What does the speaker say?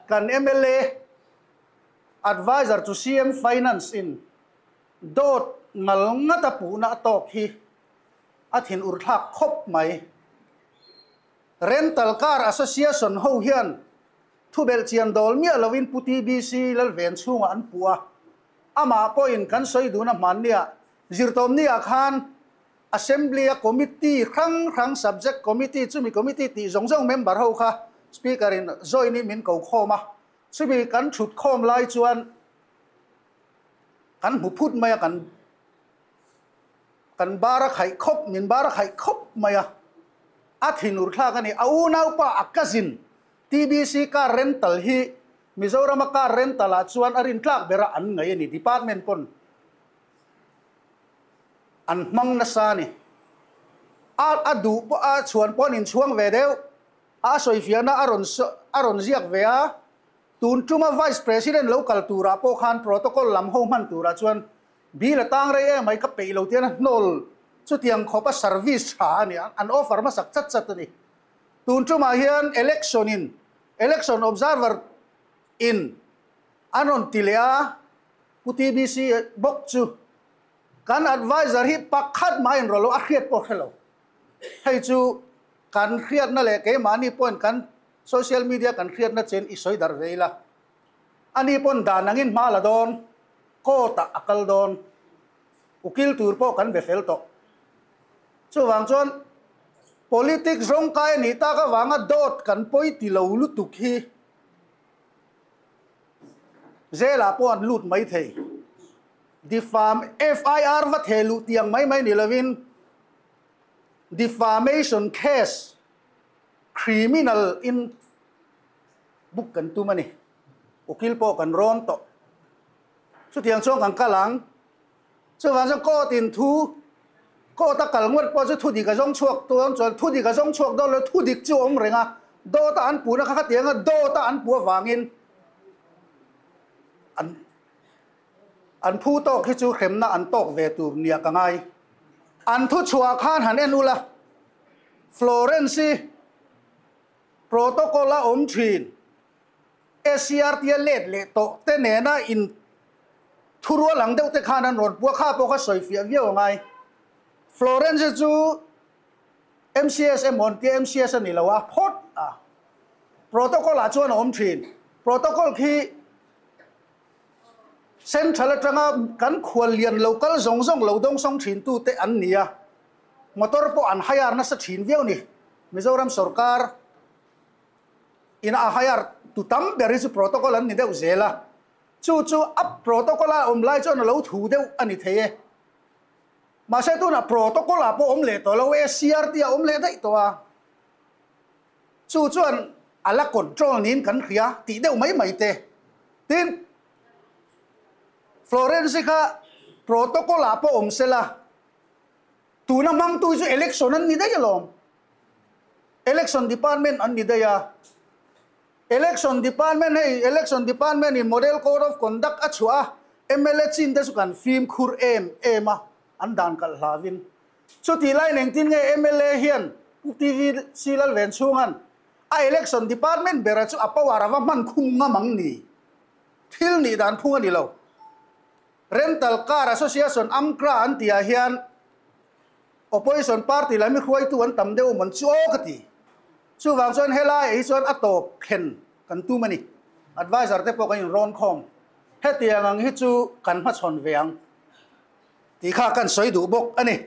Kan mla adviser to CM finance in dawt ngal ngata puhna a tawk hi a thin ur thlak khawp mai. Rental Car Association ho hian thubelh chian dawl miah lovin Pu TBC Lalven chhungah an puh a, amah pawhin kan sawi duhna hmanniah zirtawmniah khan Assembly-a committee hrang hrang subject committee chumi committee tih zawng zawng member ho kha Speaker-in join-in min ko khawm a, chumi kan thut khawm lai chuan kan hmu phut mai a, kan kan bar a khaih khawp, min bar a khaih khawp mai a, a thinur thlak a ni. A unaupa a cousin TBC car rental hi Mizorama car rental ah chuan a rintlak bera an ngaih a ni, department pawn An hmang nasa a ni. A a duh pawh a chhuan pawh an inchhuang ve deuh. A a sawifiahna a rawn a rawn ziak ve a. Tun tuma Vice President lo kal turah pawh khan protocol lam ho hman turah chuan bill a tang rei em mai ka peih lo tian a hnawl chutiang khawp a service tha a ni. An offer hmasak chat chat a ni. Tun tumah hian election in election observer in an rawn ti leh a. Pu TBC bawk chu kan adviser hi pakhat mah a inrawlh lo, a hriat pawh a hre lo. Hei chu kan hriatna leh keimahni pawhin kan social media kan hriatna chen i sawi darh ve ila. Ani pawn dan angin hma la dawn, court ah a kal dawn, ukil tur pawh kan be fel tawh. Chuvang chuan politics rawngkai a nih tak avanga dawt kan pawi ti lo lutuk hi Zelah pawh an lut mai thei. Defam FIR va theh luh tiang mai mai ni lovin defamation case criminal in book kan tum a ni. Ukil pawh kan rawn tawh. Chutiang chuan kan kal ang. Chuvang chuan court in thu court a kal ngawt pawh chu thu dik a zawng chhuak dawn chuan thu dik a zawng chhuak dawn lo thu dik chu a awm reng a, dawt a an puhna kha khatiang a dawt a an puh avangin an an phu tawk hi chu hremna an tawk ve tur nia ka ngai. An thu chhuah khan han en ula Florence-i protocol a awm thin. SCRT a let leh tawh te nena in thurual ang deuh te khan an rawn pua kha pawh kha sawi fiah viau a ngai. Florence chu MCS emaw an tia MCS a ni lo a, phawt a. Protocol ah chuan a awm thin. Protocol khi Central atanga kan khual lian lo kal zawng zawng lo dawng sawng thin tu te an ni a. Motor pawh an hire nasa thin viau ni. Mizoram sorkar In a hire tu tam ber hi chu protocol an ni deuh zel a, chu chu a protocol a awm lai chuan a lo thu deuh a ni thei e. Mahse tunah protocol ah pawh awm leh tawh lo e, CRT a awm leh daih tawh a, chu chuan a la control niin kan hria tih deuh mai mai te. Tin, Florence-i kha protocol ah pawh awm sela, tuna hmangtu hi chu election an ni daih alawm. Election Department an ni daih a, Election Department hei Election Department in Model Code of Conduct a chhuah a, mla chin te chu kan fimkhur em em a, an dan kalh hlavin. Chutih laiin engtin nge mla hian Pu TVC Lalvenchhunga'n a Election Department bera chu a power a va hman khum ngam ang ni? Thil nih dan phung a ni lo. Rental Car Association, AMCRA, an tihah hian Opposition party lam hi hruaitu an tam deuh mawn chu aw ka ti. Chuvang chuan helai ah hi chuan a tawp thlen kan tum a ni. Adviser te pawh kan inrawn khawm. Hetiang ang hi chu kan hmachhawn ve ang tih kha kan sawi duh bawk a ni.